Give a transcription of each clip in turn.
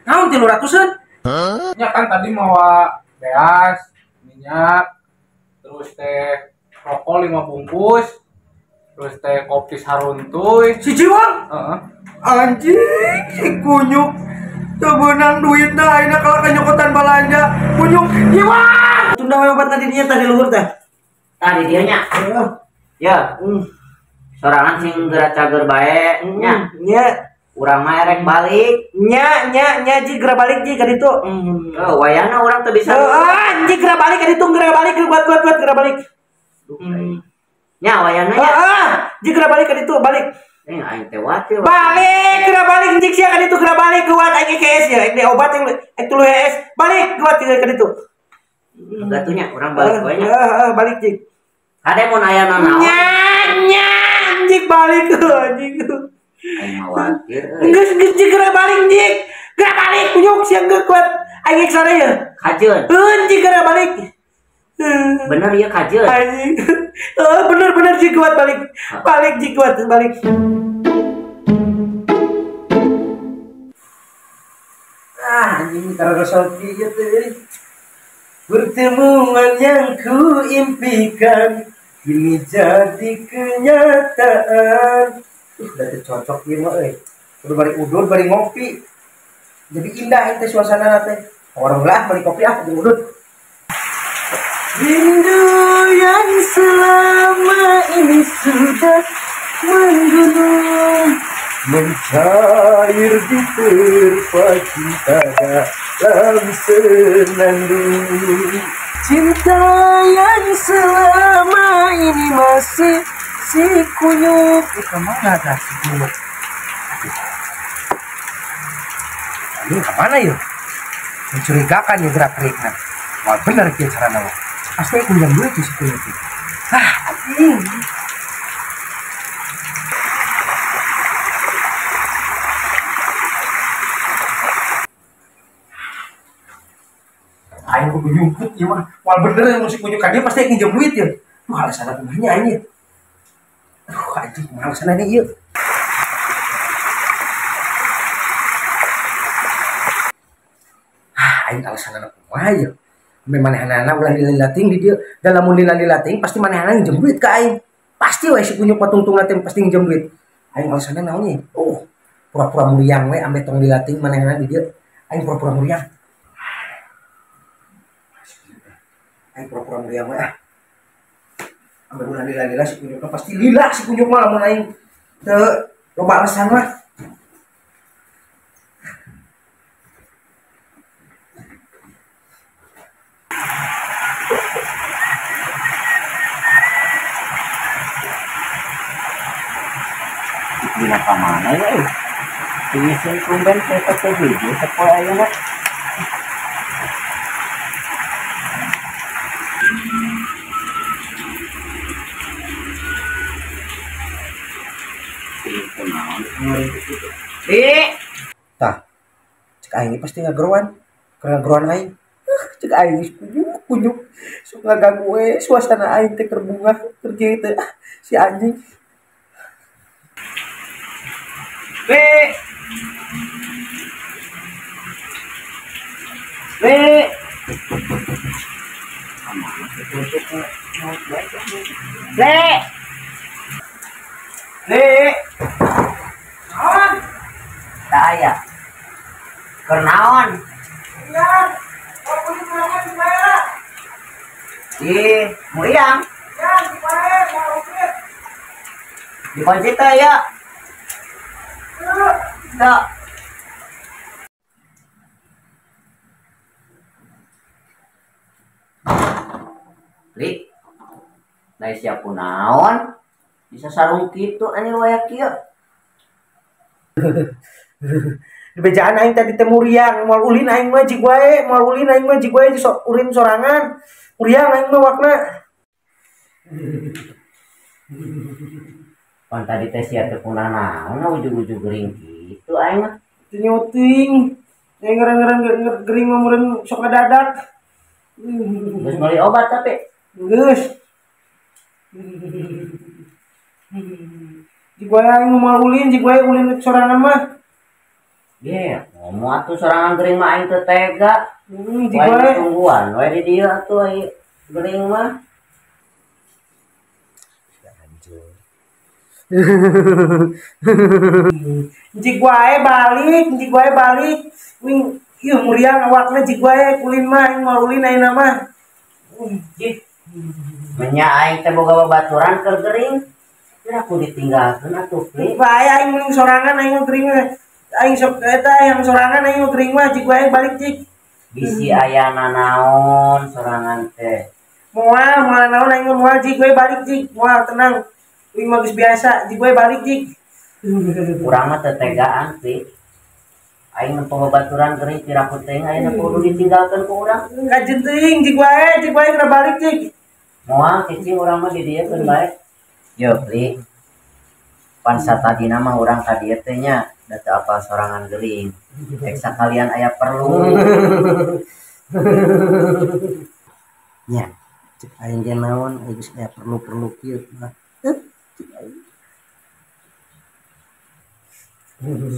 Naon 300-an? Nya kan tadi mawa beas, minyak, terus teh rokok 5 bungkus, terus teh kopi saruntuy. Si Jiwang? Heeh. Anjing, si kunyuk. Teu beunang duitna ayeuna kalah kanyokotan balanja. Kunyuk, Jiwang. Tunda we obat tadi dinya tadi luhur teh. Tadi dieu nya. Heeh. Ya. Sorangan sing geura cager bae nya. Nya. Urang mah erek balik. Nya nya nya ji geura balik ji ka ditu. Oh, wayahna urang teu bisa. Heeh, anjing geura balik ka ditu, geura balik kuat kuat kuat geura balik. Nya wayahna nya. Heeh, ji geura balik ka ditu, balik. Aing teh watir. Balik, geura balik anjing sia ka ditu geura balik kuat aing KS ya, aing obat yang aing 3 HS. Balik kuat ka ditu. Gatunya urang balik we nya. Heeh, balik ji. Kade mun aya nanaon. Nya nya anjing balik anjing. Aing mah watir euy. Geus geus ji geura balik anjing. Geura balik kunyuk sia geus kuat aing geus sare ya. Kajeun. Anjing geura balik. Bener ya kajeun. Anjing. Oh, bener-bener ji kuat balik. Balik ji kuat balik. Ah, anjing karena kieu teh. Pertemuan yang ku impikan kini jadi kenyataan. Udah cocok ieu mah euy. Udah bari udud bari ngopi. Jadi indah teh suasana teh. Warung lah bari kopi ah jeung udud. Rindu yang selama ini sudah menggunung, mencair di terpa cinta dalam senandung. Cinta yang selama ini masih si kunyuk. Kemana dah si kunyuk? Ini kemana yuk? Mencurigakan ya gerak-geriknya. Wah bener kia cara nawa. Pasti aku yang duit si kunyuk. Ah, anjing. Aing kudu nyumput ieu mah. Wah bener yang si kunyuk ka dia pasti nginjem duit ya. Duh alasan kumaha nya aing. Aduh anjing kumaha alasanna ieu. Ah aing alasanna kumaha ieu. Manehna ulah lila-lilating di dieu. Da lamun lila-lilating pasti manehna nginjem duit ka aing. Pasti we si kunyuk patungtungna teh pasti nginjem duit. Aing alasanna naon ye? Oh, pura-pura muriang we ambe tong lilating manehna di dieu. Aing pura-pura muriang. Aing pura-pura muriang we ah. Ambe ulah lila-lila si kunyuk pasti lila si kunyuk mah lamun aing teu loba alasan mah. Dina ka mana ya euy? Diisin kumben teh teh hiji sapoe ayeuna. Di. Tah. Cek aing pasti ngageroan. Keur ngageroan aing. Cek aing kunyuk kunyuk. Sok ngaganggu we suasana aing teh keur bunga keur kieu teh si anjing. B. B. B. B. Naon? Tak aya. Keur naon? Iya. Mau Ih, muriang. Ya, dipae, mau Dikunci teh ya. Tuh. Li. Lain siap kunaon? Bisa sarung kitu anjir waya kieu. Di bejaan aing tadi teh muriang, moal ulin aing mah jig wae, moal ulin aing mah jig wae sok urin sorangan. Muriang aing mah wakna. Pan tadi teh sia teh kunaon ujug-ujug gering kitu aing mah. Teu nyuting. Teh ngeren-ngeren gering mah meureun sok ngadadak. Geus meuli obat tapi geus. Jig wae aing moal ulin, jig wae ulin sorangan mah. Ye, ngomong atuh sorangan gering mah aing teu tega. Jig Wae wae. tungguan wae di dieu atuh ai gering mah. Jig wae balik, jig wae balik. Wing ieu muriang awakna jig wae kulin mah aing moal ulin ayeuna mah. Jig. Menya aing teh boga babaturan keur gering. Kira aku ditinggalkeun atuh, Pli. Bae aing mending sorangan aing mah gering mah. Aing sok eta yang sorangan aing mah gering mah jig wae balik jig. Bisi aya nanaon sorangan teh. Moal moal naon aing mah moal jig wae balik jig. Moal tenang. Aing mah geus biasa jig wae balik jig. Urang mah teu tegaan, Pli. Aing nempo babaturan gering piraku teuing ayeuna kudu ditinggalkeun ku urang. Kajeun teuing jig wae kena balik jig. Moal cicing urang mah di dieu keun bae. Yo, Pli. Pan satadina mah urang ka dieu teh nya da teu apal sorangan gering. Rek sakalian aya perlu. Nya, cek aing ge naon aing geus aya perlu-perlu kieu mah. Cek aing.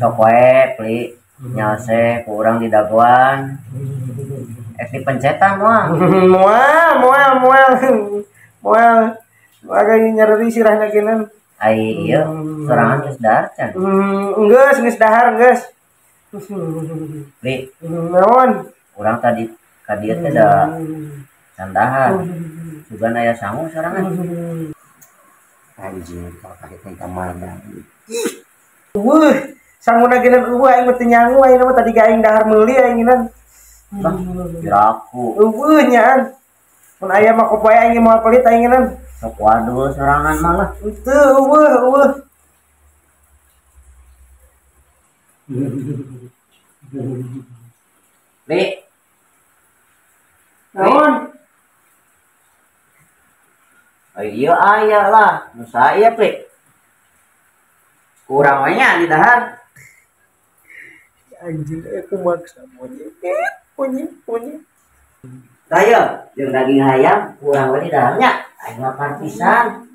Sok wae, Pli. Nyalse ku urang di dagoan. Ek dipencetan moal. Moal, moal, moal. Moal. Moal nyereri sirahna geunan. Ai ieu sorangan geus dahar can. Geus, geus dahar geus. Pli, Naon? urang tadi ka dieu teh da can dahar. Sugan aya sangu sorangan. Anjing kalau kaget teh ka mana. Eueuh, sanguna geunan eueuh aing mah teu nyangu ayeuna mah tadi ge aing dahar meuli aing geunan. Bah, piraku. Eueuh nyaan. Mun aya mah kopo aing moal pelit aing geunan. Sok wadul sorangan malah. Teu eueuh eueuh. Li, Naon? ai ieu aya lah, nu saha Pli? Kurang we nya di dahar. Anjing aku maksa monyet, monyet, monyet. Tah ieu jeung daging hayam kurang we di dahar nya. Aing lapar pisan.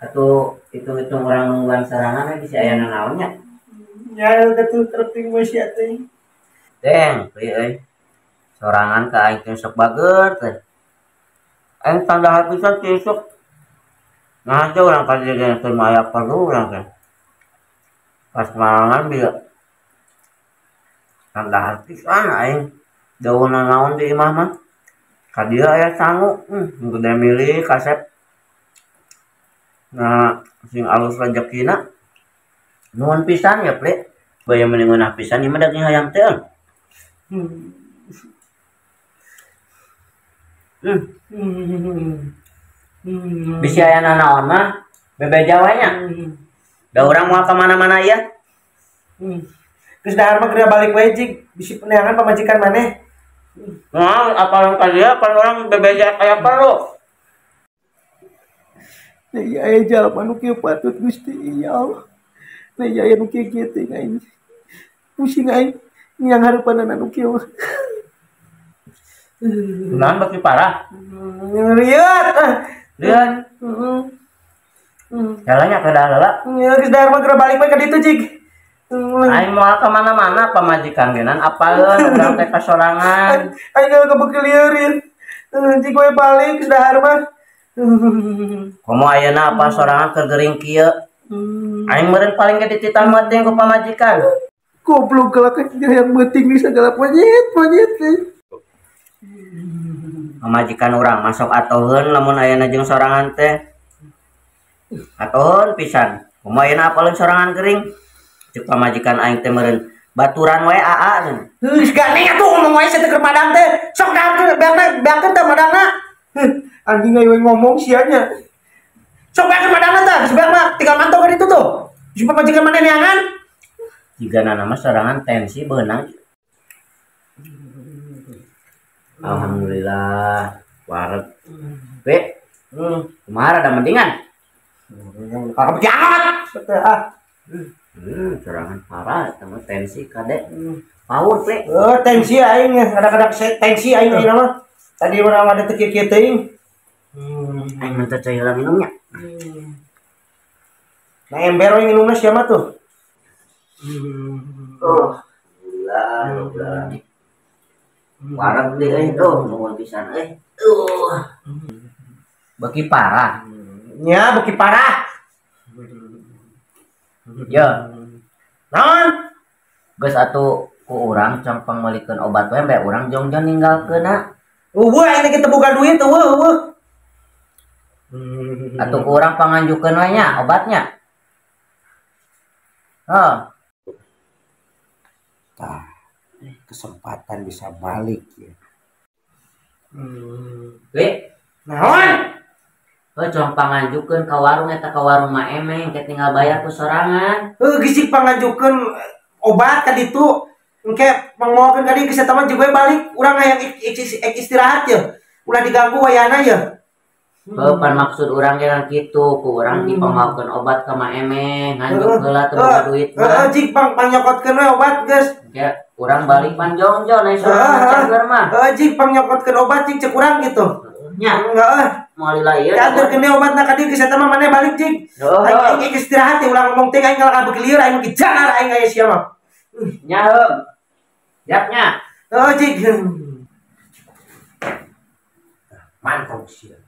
Atuh hitung-hitung urang nungguan sorangan we bisi aya nanaon nya. Nya teu terting we sia teh. Deng, Pli euy. Sorangan ka aing teh sok bager teh. Aing tandahar pisan teh sok. Nah, aja urang ka dieu ge teu aya perlu urang teh. Pas malangan bila tandahar pisan aing. Daun nanaon di imah mah. Ka dieu aya sangu, gede milih kasep. Nah, sing alus rejekina. Nuhun pisan ya, Pli. Baya mending ngeunah pisan ieu mah daging hayam teh. Bisi aya nanaon mah bebeja wae nya. Da urang moal ka mana-mana ieu. Geus dahar mah geura balik wae jig, bisi peneangan pamajikan maneh. Nah, apa ka dieu pan urang bebeja aya perlu. Nah, aya jalma nu kieu patut Gusti ya Allah. Nah, aya nu kieu kieu teh aing. Pusing aing yang hareupanana nu kieu. Kunaon beuki parah? Lihat ah. Lihat. Heeh. Jalannya ke dahar heula. Geus dahar mah geura balik we ka ditu jig. Aing moal ka mana-mana pamajikan geunan apaleun urang teh kasorangan. Aing geus kebeki lieur ieu. Jig we balik geus dahar mah. Komo ayeuna apa sorangan keur gering kieu. Aing meureun paling ge dititah meuting ku pamajikan. Goblok kalakan yang meuting di segala monyet monyet teh. Pamajikan urang masuk atoheun lamun ayeuna jeung sorangan teh. Atoheun pisan. Komo ayeuna apaleun sorangan gering. Cek pamajikan aing teh meureun baturan wae aa cenah. Geus gane atuh ngomong wae sia teh keur madang teh. Sok daharkeun beakna beakkeun teh madangna. Anjing aing ngomong sia nya. Sok beakkeun madangna tah, geus beak mah tinggal mantau ka ditu tuh. Geus pamajikan maneh neangan. Jigana mah sorangan tensi beunang. Alhamdulillah wareg. Be, kumaha rada mendingan? Kakak kiamat. Ah. Sorangan parah eta mah tensi kade. Power Pli. Oh, tensi aing kadang-kadang tensi aing ayeuna mah. Tadi urang ada teu kieu-kieu teuing. Aing mah teu cai heula minumnya. Nah ember we minumna sia mah tuh. Oh. Alhamdulillah rabbil alamin. Wareg deui euy, tuh nuhun pisan euy. Beuki parah. Nya beuki parah. Ya. Naon? Geus atuh ku urang cang pangmeulikeun obat we bae urang jongjon ninggalkeunna. Eueuh aing teh boga duit eueuh eueuh. Atuh ku urang panganjukeun we nya obatnya. Heuh. Tah, kesempatan bisa balik ya. Li, naon? Heuh cong panganjukeun ka warung eta ka warung Ma Emeng ke tinggal bayar ku sorangan. Heuh geus panganjukeun obat ka ditu. Engke pangmaokeun ka dieu geus eta mah jeung balik urang hayang istirahat ye. Ulah diganggu wayahna ye. Heuh pan maksud urang ge kan kitu, ku urang dipangmaokeun obat ka Ma Emeng, nganjuk heula teu boga duit mah. Heuh jig pang nyokotkeun we obat geus. Ya, urang balik pan jongjon aya sorangan cager mah. Heuh jig pang nyokotkeun obat jig cek urang kitu. Nya. Heeh. Moal lila ieu. Dianterkeun deui obatna ka dieu geus eta mah maneh balik jig. Aing istirahat ya ulah ngomong teh aing kalah beuki lieur aing beuki jangar aing aya sia mah. Nya heuh. Siap nya. Heuh jig. Mantap sia.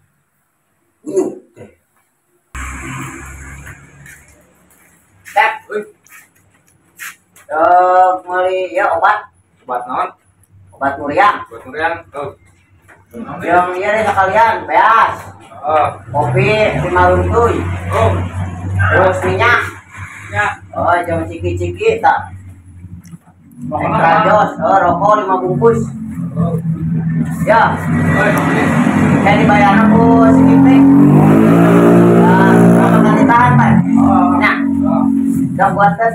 Unyuk teh. Teh, euy. Meuli ya obat. Obat naon? Obat muriang. Obat muriang. Tuh. Yang ieu deh sekalian, beas. Kopi 5 luntuy. Oh. Terus minyak. Minyak. Oh, jangan ciki-ciki tak. Rajos, oh, rokok 5 bungkus. Oh. Ya. Kayak dibayar aku si Kiprik. Nah, makan ditahan, Pak. Nah. Udah buat tes.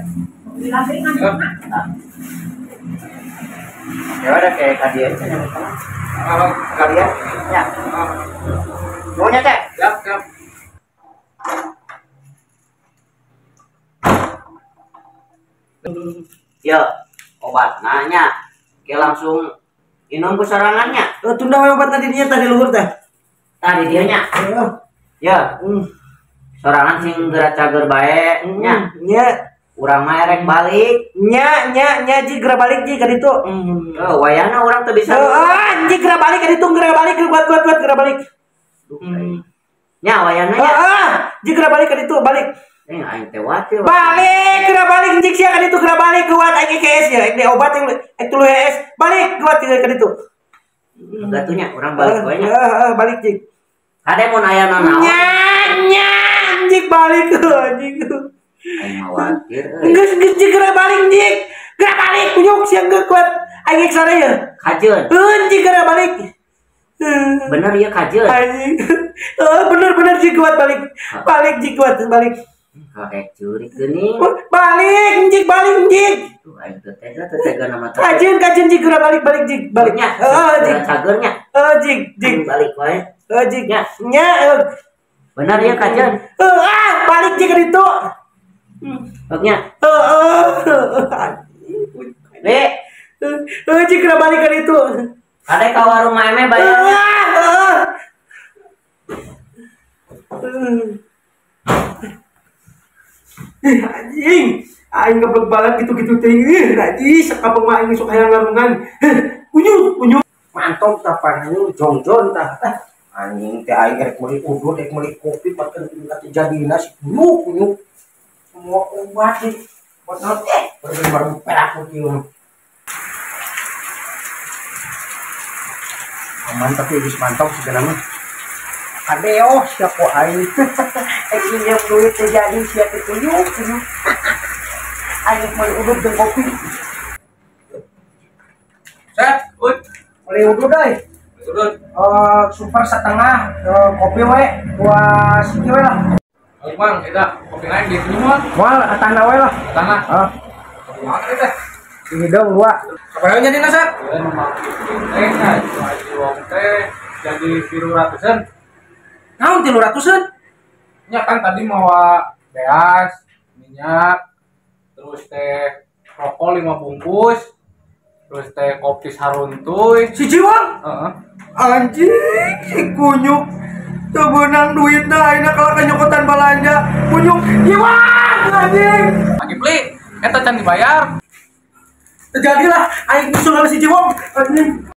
Ya udah kayak tadi aja. Kalian, ya. Maunya teh? Siap, siap. Ya, obat nanya. Kayak langsung minum ku sorangannya. Tunda we obat tadi dinya tadi luhur teh. Tadi dieu nya. Ya. Sorangan sing geura cager bae nya. Nya. Urang mah erek balik. Nya nya nya ji geura balik ji ka ditu. Oh, wayahna urang teu bisa. Heeh, ji geura balik ka ditu geura balik kuat kuat kuat geura balik. Nya wayahna nya. Heeh, ji geura balik ka ditu balik. Aing teh watir. Balik geura balik jig sia ka ditu geura balik kuat aing EKS ya, aing obat yang tuluy ES. Balik kuat ka ditu. Gatunya urang balik we nya. Heeh, balik jig. Kade mun aya nanaon. Nya nya jig balik anjing. Aing mah watir euy. Geus geus jig geura balik jig. Geura balik kunyuk sia geus kuat aing ek sare ye. Kajeun. Heuh jig geura balik. Bener ieu kajeun. Anjing. Heeh bener bener jig kuat balik. Balik jig kuat balik. Kakek curi geuning. Balik jig balik jig. Tuh aing teu tega teu tega nama teh. Kajeun kajeun jig geura balik balik jig balik. Nya. Heeh jig. Cageurnya. Heeh jig jig. Balik wae. Heeh jig. Nya. Nya. Bener ieu kajeun. Heeh ah balik jig ka ditu. Nya. Heeh. Li. Heeh jig geura balik ka ditu. Kade ka warung Ma Eme bayar. Heeh. Anjing, aing ngeblek balan gitu-gitu teh. Najis, sakapeng mah aing sok hayang ngarungan. Kunyuk, kunyuk. Mantap tah panyu jongjon tah. Anjing teh aing rek meuli udut, rek meuli kopi paten jadina si kunyuk, kunyuk. Semua obat sih. Buat naon teh? Baru perak kieu. Aman tapi geus mantap segala mah. Adeo siapa aing. Aing duit teh jadi sia teh kunyuk kunyuk. Aing meuli udut jeung kopi. Set, ut. Meuli udut euy. Udut. Super setengah kopi we, dua siki we lah. Ayo Mang, eta kopi lain di sini mah. Moal tanah we lah. Tanah. Heeh. Kopi mana teh? Hidung dua. Sabaraha jadi Sat? Wong teh jadi 300-an. Naon 300-an? Nya kan tadi mawa beas, minyak, terus teh rokok 5 bungkus, terus teh kopi saruntuy. Si Jiwang? Heeh. Anjing, si kunyuk. Teu beunang duitna ayeuna kalah ka nyokotan balanja. Kunyuk, Jiwang anjing. Lagi beli, eta can dibayar. Terjadilah aing nyusul si Ciwong. Anjing.